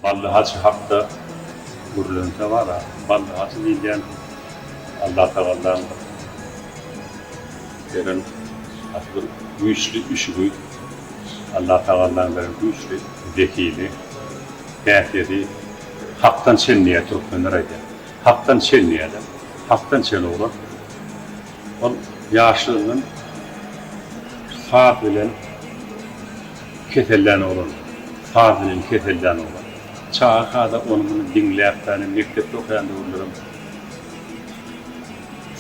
Bally hajy hakda gürlense bar-a, Bally hajy diýilýän Allatagallaň bir beren gaty bir güýçli üşügi, Allatagallaň beren güýçli zehini, häsiýeti Hakdan çen diýýär türkmenler aýdýar. Hakdan çen diýýärler. Hakdan çen oglan. Ol ýaşlygyndan saz bilen kesellän oglan. Saz bilen kesellän oglan. Çagaka-da ony-muny diňläp, ýagny mekdepde okaýan döwürlerem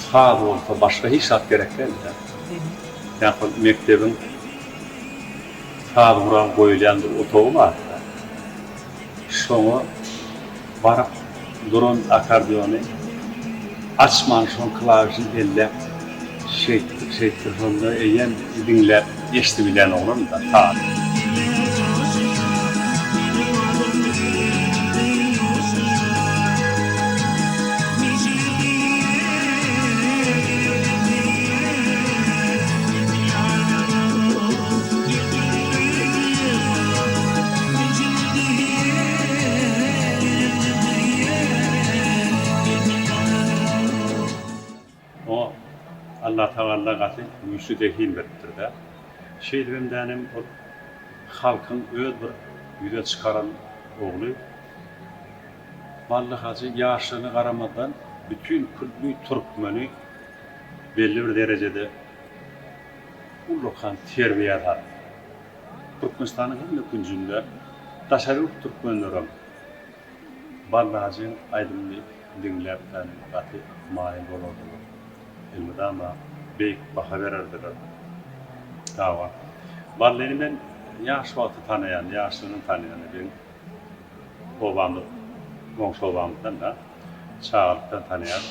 saz bolsa başga hiç zat gerek däldi-dä. Ýa şol mekdebiň saz gural goýulýan bir otagy bardy-da. Şoňa baryp duran akkordeony açman şoň klawişini elläp şeýtdir şeýtdir şonda eýýäm diňläp eşidibilýän oglan-da saz. Oňa Allatagalla gaty güýçli zehin beripdir-dä. Şeýdibem dänem ol halkyň öz bir ýüze çykaran ogly Bally hajy ýaşlygyna garamazdan bütin külli türkmeni belli bir derejede ullakan terbiýä saldy. Türkmenistanyň hemme künjünde daşary ýurt türkmenlerem Bally hajyň aýdymyny diňläp gaty maýyl bolardylar. Elmydama beýik baha bererdiler. Hawa. Ballyny men ýaş wagty tanaýan, ýaşlygyndan tanaýan. Biziň obamyz, goňşy obamyzdan-da. Çagalykdan tanaýan.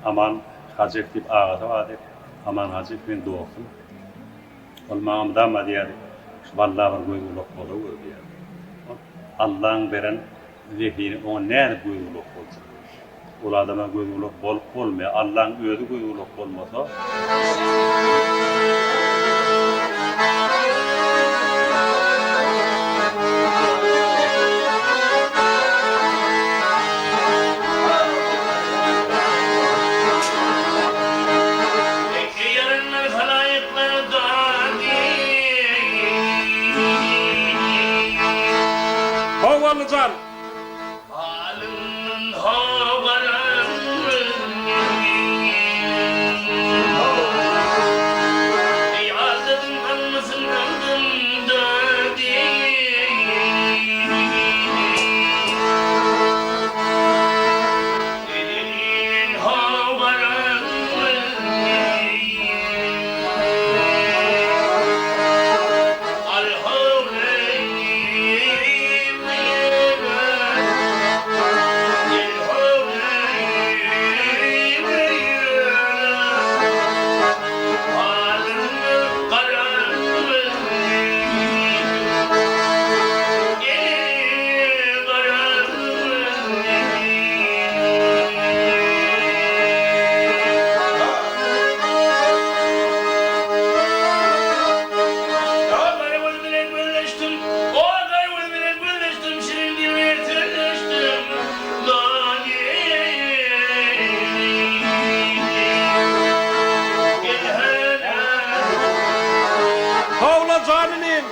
Aman Hajyýew diýip agasy bardy. Aman Hajyýew meň dostum. Ol maňa mydama diýerdi, Şu Balla bir göz-gulak bolaweri diýerdi. Ol Allaň beren zehini oňa nädip göz-gulak boljak? Ol adama göz-gulak bolup bolmaýar. Allaň özi göz-gulak bolmasa. Hawa Alyjan. Howla jan inim.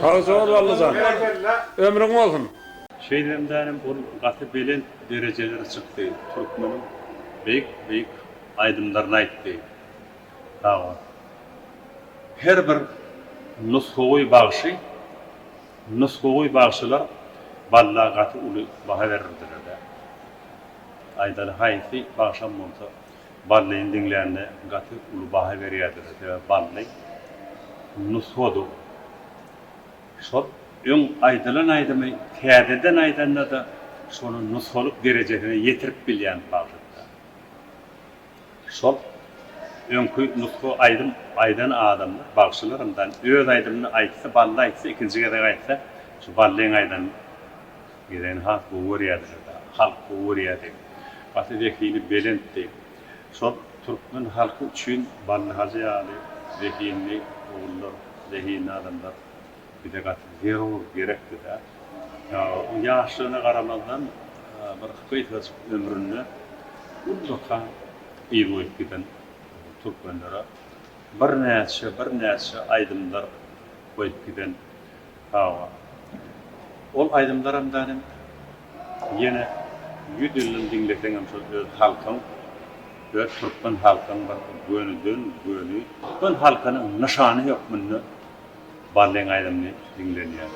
Sagja bol Ballyjan. Ömrüň bolsun. Şeýdemdänem ol gaty belent derejelere çykdy. Türkmeniň beýik beýik aýdymlaryny aýtdy. Sag bol. Her bir nusgawy bagşy nusgawy bagşylar Balla gaty uly baha berirdiler-dä. Aýdaly haýsy bagşam bolsa Ballyny diňlände gaty uly baha berýärdiler. Sebäbi Bally nusgady. Şol öň aýdylan aýdymy täzeden aýdanda-da şony nusgalyk derejesine ýetirip bilýän bagşydy-da. Şol öňki nusga aýdym aýdan adamlar, bagşylaram da öz aýdymyny aýtsa, Bally aýtsa, ikinji gezek aýtsa, şu Ballyň aýdan gezegini has gowy görýärdiler-de. Halk gowy görýärdi. Gaty zehini belentdi. Şol türkmen halky üçin Bally hajy ýaly zehinli ogullar, zehinli adamlar bize gaty zerur, gerekdi-de. Ýaşlygyna garamazdan, bir gysgajyk ömründe ullakan yz goýup giden türkmenlere birnäçe, birnäçe aýdymlar goýup giden hawa. Ol aýdymlaram danym ýene ýüz ýyldan diňleseňem şol öz halkyň, öz türkmen halkyň bir gönüden göni türkmen halkynyň nyşany hökmünde Ballyň aýdymyny diňlenýär.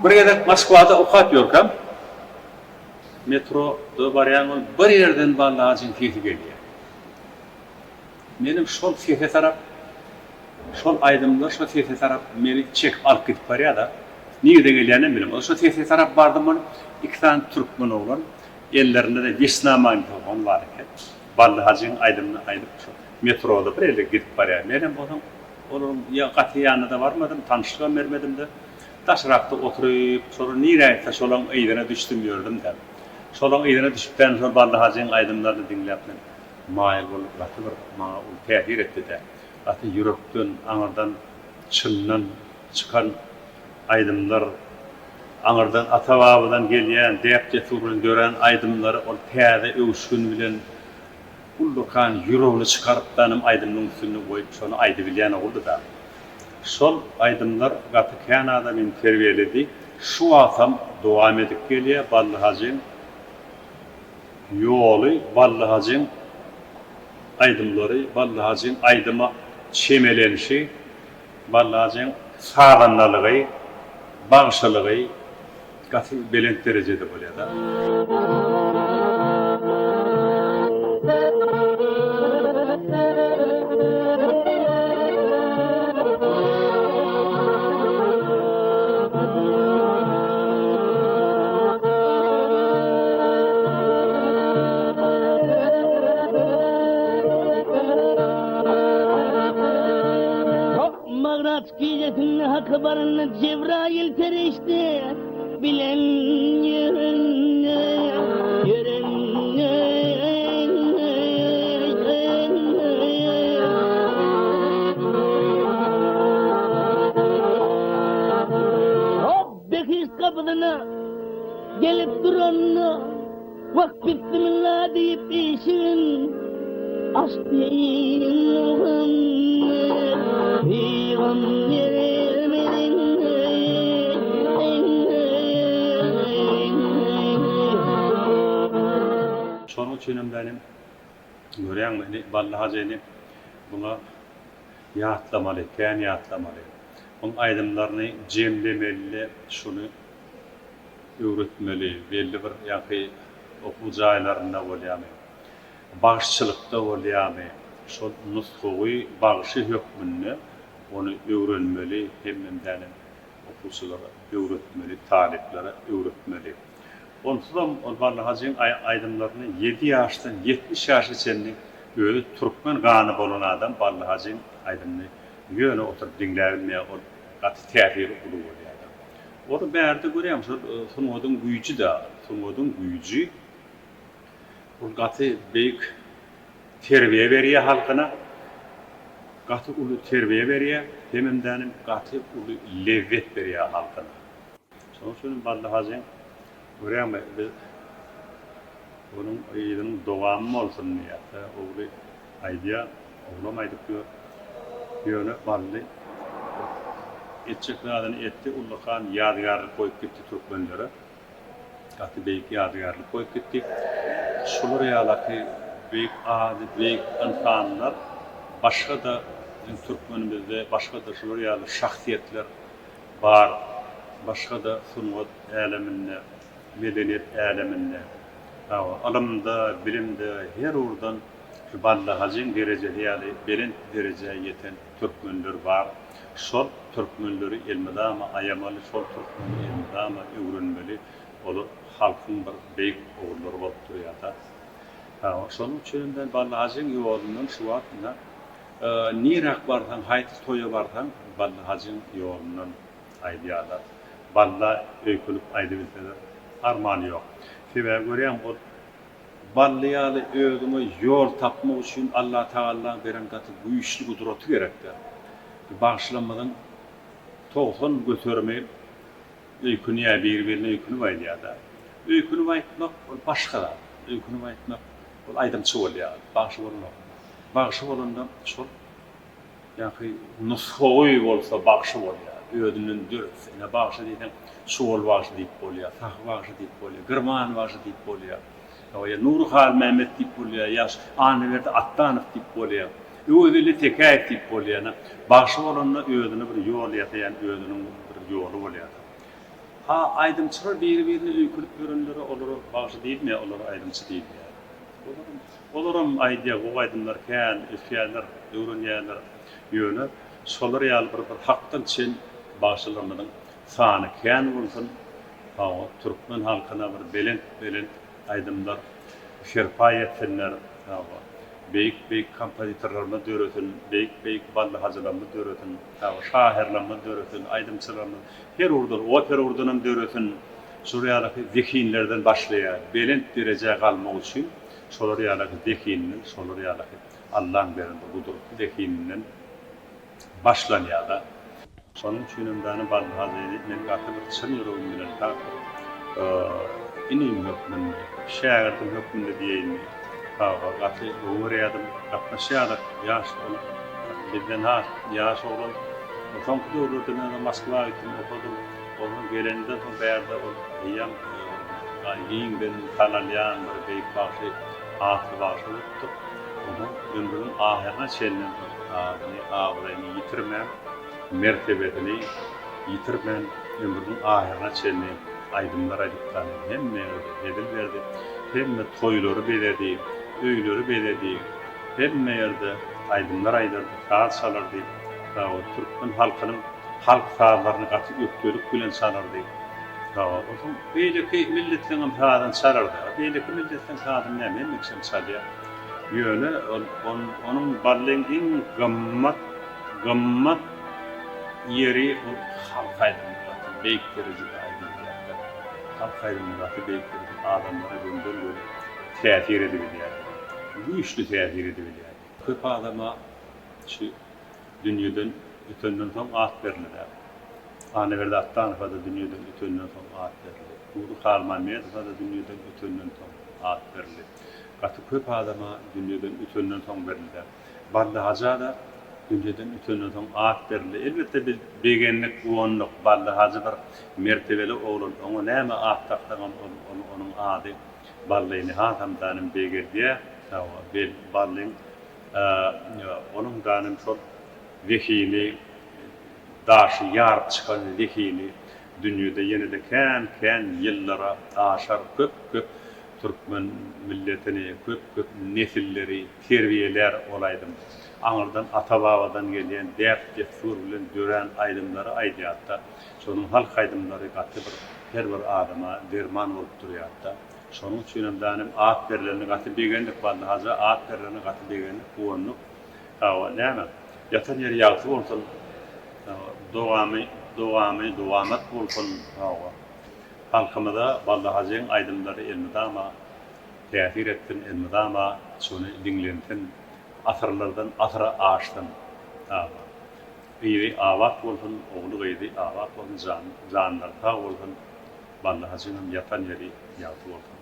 Bir gezek Moskwada okap ýörkäm, Metroda barýan bolup bir ýerden Bally hajyň sesi gelýär. Menem şol sese tarap, şol aýdymlar şol sese tarap meni çekip alyp gidip barýar-da. Nireden gelýäninem bilemok. Şol sese tarap bardym bolup, iki sany türkmen oglan, ellerinde-de Wesna magnitofony bar eken. Bally hajyň aýdymyny aýdyp şol metroda bir ýerde gidip barýar. Menem bolsam olaryň ýa gaty ýanyna-da barmadym, tanyşlygam bermedim-de. Daşrakda oturyp, şolar nirä gitse şolaň yzyna düşdüm ýördüm-dä. Şolaň yzyna düşüpdäm şol Bally hajyň aýdymlaryny diňläp men maýyl bolup gaty bir maňa uly täsir etdi-dä. Gaty ýürekden, aňyrdan, çyndan çykan aýdymlar, aňyrdan ata-babadan gelýän däp-dessur bilen dörän aýdymlary ol täze öwüşgin bilen ullakan ýüregini çykarypdanam aýdymyň üstünde goýup şony aýdybilýän oguldy-da. Şol aýdymlar gaty kän adamyny terbiýeledi. Şu wagtam dowam edip gelýär Bally hajyň ýoly, Bally hajyň aýdymlary, Bally hajyň aýdyma çemelenişi, Bally hajyň sazandalygy, bagşylygy gaty belent derejede bolýar-da. Magraç gijesinde Haka baranda Jebraýyl perişde bilen Hop behişt gapysyna gelip duranda Wah bismillah diýip işigin açdy Muhammet pygamberimiziň Şonuň üçinem benim görýäňmi indi Bally hajyny buňa ýatlamaly, kän ýatlamaly. Oň aýdymlaryny jemlemeli-de şuny öwretmeli, belli bir ýaňky okuw jaýlarynda bolýamy, bagşyçylykda bolýamy, şol nusgawy bagşy hökmünde ony öwrenmeli hemem dänem okuwçylara öwretmeli, talyplara öwretmeli. Onsuzam ol Bally Hajyň aýdymlaryny ýedi ýaşdan 70 ýaşa çenli özi türkmen gany bolan adam Bally Hajyň aýdymyny ýöne oturyp diňläbilmeýär, ol gaty täsiri uly bolýar. Ony bärde görýäň şol sungatyň güýji-dä, sungatyň güýji ol gaty beýik terbiýe berýär halkyna, gaty uly terbiýe berýär, hemem dänim gaty uly lezzet berýär halkyna. Şonuň üçin Bally Hajyň görýäňmi biz onuň yzynyň dowamy bolsun diýýär-de, ogly aýdýar, oglam aýdyp ýör. Ýöne Bally etjek zadyny etdi, ullakan ýadygärlik goýup gitdi türkmenlere. Gaty beýik ýadygärlik goýup gitdi. Şular ýalaky beýik ady, beýik ynsanlar başga-da biziň türkmenimizde başga-da şular ýaly şahsyýetler bar. Başga-da sungat äleminde, medeniýet äleminde, hawa, ylymda, bilimde her ugurdan şu Bally Hajyň derejesi ýaly belent derejä ýeten türkmenler bar. Şol türkmenleri elmydama aýamaly, şol türkmeni elmydama öwrenmeli, olar halkyň bir beýik ogullary bolup durýar-da. Hawa, şonuň üçinem men Bally Hajyň ýolundan şu wagt ynha, niräk barsaň, haýsy toýa barsaň, Bally Hajyň ýolundan aýdýarlar. Balla öýkünip aýdybilseler, armany ýok. Sebäbi görýäň, ol Bally ýaly özüňe ýol tapmak üçin Allatagallaň beren gaty güýçli gudraty gerekdir. Bagşylarymyzyň 90 göterimi öýkünýär, biri-birine öýkünip aýdýar-da. Öýkünip aýtmak ol başga zat. Öýkünip aýtmak ol aýdymçy bolýar, bagşy bolanok. Bagşy bolanda şol Ýaňky nusgawy bolsa bagşy bolýar. Özünden döretse. Ine bagşy diýseň, Çuwal bagşy diýip bolýar, Sahy bagşy diýip bolýar, Girman bagşy diýip bolýar. Ýa Nury Halmämmet diýip bolýar, ýa Annaberdi Atdanow diýip bolýar. Öwezgeldi Tekäýew diýip bolýar. Ine, bagşy bolanda özüne bir ýol ýasaýan özüniň bir ýoly bolýar. Ha, aýdymçylar biri-birine öýkünip ýörenlere olara bagşy diýilmeýär, olara aýdymçy diýilýär. Olaram, olaram aýdýar, gowy aýdymlar kän, ösýärler, öwrenýärler. Ýöne şolar ýaly bir bir hakdan çen bagşylarymyzyň sany kän bolsun. Hawa, türkmen halkyna bir belent-belent aýdymlar serpaý etsinler. Hawa, beýik-beýik kompozitorlarymyz döresin, beýik-beýik Bally Hajylarymyz döresin. Hawa, şahyrlarymyz döresin, aýdymçylarymyz her ugurdan, opera ugurdanam döresin. Şolar ýalyky zehinlerden başlaýar. Belent derejä galmak üçin şolar ýalyky zehinden, şolar ýalyky Allaň beren bir gudratly zehininden başlanýar-da. Şonuň üçinem Dana Bally Hajyny men gaty bir çyn ýüregim bilen has bir inim hökmünde, şägirdim hökmünde diýeýinmi, hawa, gaty gowy görýärdim. Gatnaşýardyk, ýaş ol bizden has ýaş oglan. Soňky döwürlerde men ondan Moskwa gitdim, okadym. Onsoň geleninden soň bärde ol eýýäm giňden tanalýan bir beýik bagşy, atly bagşy bolupdyr. Onsoň ömrüniň ahyryna çenli adyny, abraýyny ýitirmän, mertebesini ýitirmän ömrüniň ahyryna çenli aýdymlar aýdyp tany hemme ýerde hezil berdi. Hemme toýlary bezedi, öýleri bezedi. Hemme ýerde aýdymlar aýdardy, saz çalardy. Türkmen halkynyň halk sazlaryny gaty ökdelik bilen çalardy. Onsoň beýleki milletleňem sazyny çalardy. Beýleki milletleň sazyny näme hemme kişem çalýar. Ýöne ol onuň Ballyň iň gymmat gymmat ýeri ol halk aýdymy gaty beýik derejede aýdylýardy. Halk aýdymy gaty beýik derejede adamlara gönden-göni täsir edibilýärdi. Güýçli täsir edibilýärdi. Köp adama şu dünýeden ötenden soň at berildi. Annaberdi Atdanowa-da dünýeden ötenden soň at berildi. Nury Halmämmedowa-da dünýeden ötenden soň at berildi. Gaty köp adama dünýeden ötenden soň berildi. Bally Haja-da dünýeden ötenden soň at berildi. Elbetde biz begendik, guwandyk. Bally Hajy bir mertebeli oglan. Oňa näme at daksaňam ol onuň ady Ballyny hasam danym beýgeldýär. Hawa, Ballyň onuň danym şol zehini, daşy ýaryp çykan zehini dünýede ýene-de kän-kän ýyllara aşar, köp-köp. Türkmen milletini köp köp nesilleri terbiýelär ol aýdym. Aňyrdan ata-babadan gelýän däp-dessur bilen dörän aýdymlary aýdýarda. Şonuň halk aýdymlary gaty bir her bir adama derman bolup durýarda. Şonuň üçinem danym at berlenine gaty begendik Bally haja at berlenine gaty begendik guwandyk. Hawa näme ýatan ýeri ýagty bolsun dowamy dowamy dowamat bolsun hawa. Halkymyza Bally hajyň aýdymlary elmydama täsir etsin elmydama şony diňlensin asyrlardan asyra aşsyn hawa. Yzy abat bolsun ogly gyzy abat bolsun janlary sag bolsun Bally hajyňam ýatan ýeri ýagty bolsun.